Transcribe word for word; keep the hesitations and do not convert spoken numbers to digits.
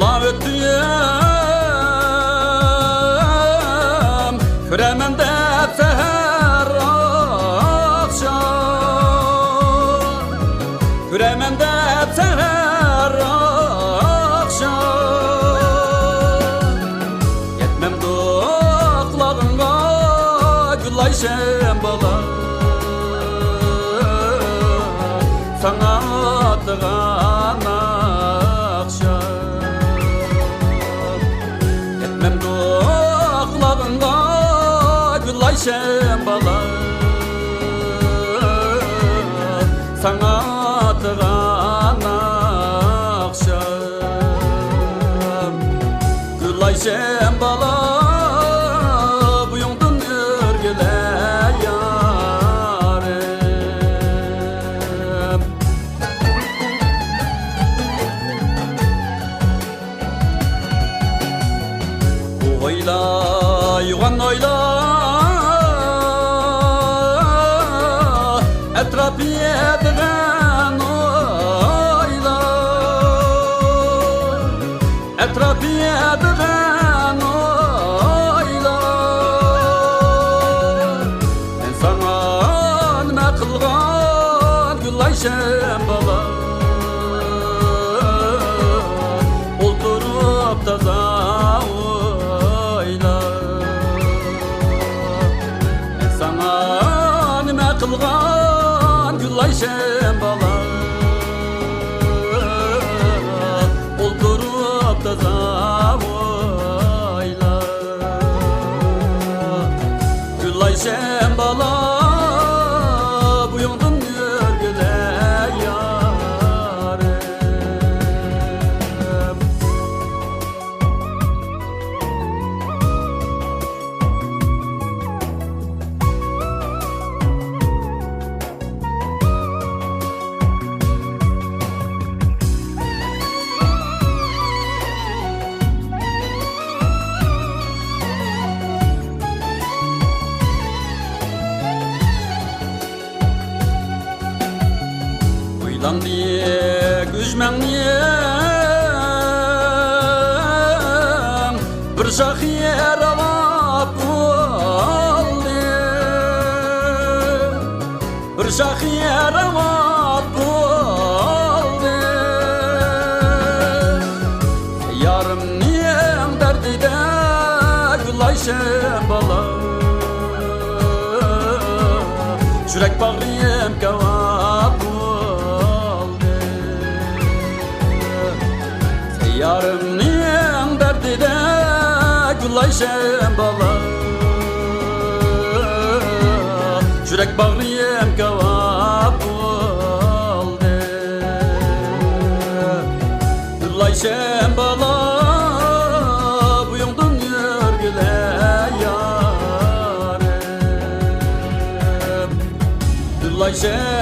ئۆتتۈم، كۆرەمەن دەپ سەھەر ئاخشام، كۆرەمەن دەپ سەھەر ئاخشام. يەتمەمدۇ قۇلاغىڭغا گۈل ئايشەم بالا، ساڭا ئاتىغان ناخشا. يەتمەمدۇ قۇلاغىڭغا گۈل ئايشەم بالا، ساڭا ئاتىغان ناخشا. گۈل ئايشەم بالا، بويۇڭدىن ئۆرگىلە يارىم. ئويلا، يوغان ئويلا، ئەتراپ يېدىغان ئويلا، ئەتراپ يېدىغان ئويلا. مەن ساڭا نېمە قىلغان گۈل ئايشەم بالا، ئولتۇرۇپ تازا ئويلا. مەن ساڭا نېمە قىلغان گۈل ئايشەم بالا، ئولتۇرۇپ تازا ئويلا. گۈل ئايشەم بالا، بويۇڭدىن ئۆرگىلە يارىم. ئۆيلەڭنى، كۆجمەڭنى بىر شاخى راۋاپ بولدى. بىر شاخى راۋاپ بولدى. يارىمنىڭ دەردىدە گۈل ئايشەم بالا، يۈرەك باغرىم كاۋاپ بولدى. يارىمنىڭ دەردىدە گۈل ئايشەم بالا، يۈرەك باغرىم كاۋاپ بولدى. گۈل ئايشەم بالا، بويۇڭدىن ئۆرگىلە يارىم. گۈل ئايشەم